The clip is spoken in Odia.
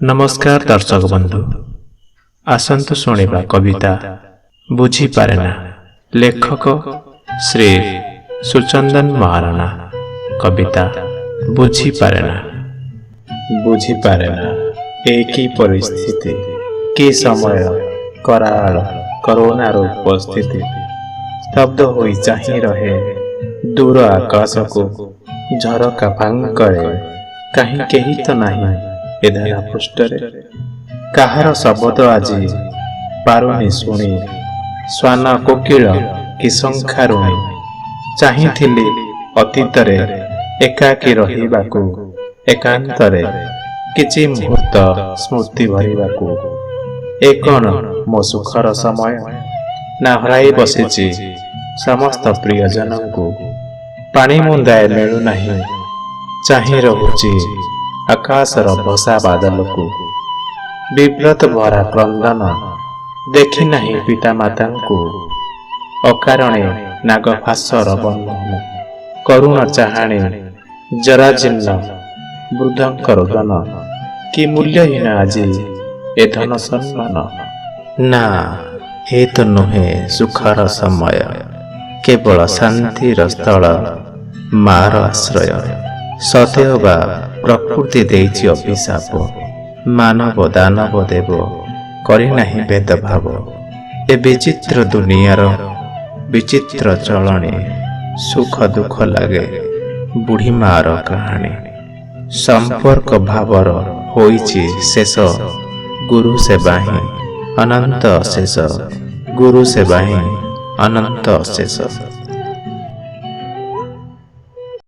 ନମସ୍କାର ଦର୍ଶକ ବନ୍ଧୁ, ଆସନ୍ତୁ ଶୁଣିବା କବିତା ବୁଝିପାରେ ନା। ଲେଖକ ଶ୍ରୀ ସୁଚନ୍ଦନ ମହାରଣା। କବିତା ବୁଝିପାରେ ନା। ବୁଝିପାରେ ନା ଏ କି ପରିସ୍ଥିତି, କି ସମୟ କରାଳ କରୋନାର ଉପସ୍ଥିତି। ସ୍ତବ୍ଧ ହୋଇ ଚାହିଁ ରହେ ଦୂର ଆକାଶକୁ ଝରକା ଫାଙ୍କରେ, କାହିଁ କେହି ତ ନାହିଁ ଏ ଧରା ପୃଷ୍ଠରେ। କାହାର ଶବଦ ଆଜି ପାରୁନି ଶୁଣି, ଶ୍ୱାନ, କୋକିଳ କି ଶଙ୍ଖାରୁଣୀ। ଚାହିଁଥିଲି ଅତୀତରେ ଏକାକୀ ରହିବାକୁ, ଏକାନ୍ତରେ କିଛି ମୁହୂର୍ତ୍ତ ସ୍ମୃତି ଭରିବାକୁ। ଏ କ'ଣ ମୋ ସୁଖର ସମୟ, ନା ହରାଇ ବସିଛି ସମସ୍ତ ପ୍ରିୟଜନଙ୍କୁ? ପାଣି ମୁନ୍ଦାଏ ମିଳୁନାହିଁ, ଚାହିଁ ରହୁଛି ଆକାଶର ଭସା ବାଦଲକୁ। ବିବ୍ରତ ଭରା କ୍ରନ୍ଦନ, ଦେଖି ନାହିଁ ପିତାମାତାଙ୍କୁ। ଅକାରଣେ ନାଗଫାସର ବନ୍ଧନ, କରୁଣ ଚାହାଣୀ, ଜରାଜୀର୍ଣ୍ଣ ବୃଦ୍ଧଙ୍କ ରୋଦନ। କି ମୂଲ୍ୟହୀନ ଆଜି ଏ ଧନ ସମ୍ମାନ? ନା, ଏ ତ ନୁହେଁ ସୁଖର ସମୟ, କେବଳ ଶାନ୍ତିର ସ୍ଥଳ ମାର ଆଶ୍ରୟ। ସତେ ଅବା ପ୍ରକୃତି ଦେଇଛି ଅଭିଶାପ, ମାନବ ଦାନବ ଦେବ କରିନାହିଁ ଭେଦଭାବ। ଏ ବିଚିତ୍ର ଦୁନିଆର ବିଚିତ୍ର ଚଳଣି, ସୁଖ ଦୁଃଖ ଲାଗେ ବୁଢ଼ୀ ମାର କାହାଣୀ। ସମ୍ପର୍କ ଭାବର ହୋଇଛି ଶେଷ, ଗୁରୁ ସେବା ହିଁ ଅନନ୍ତ ଅଶେଷ, ଗୁରୁ ସେବା ହିଁ ଅନନ୍ତ ଅଶେଷ।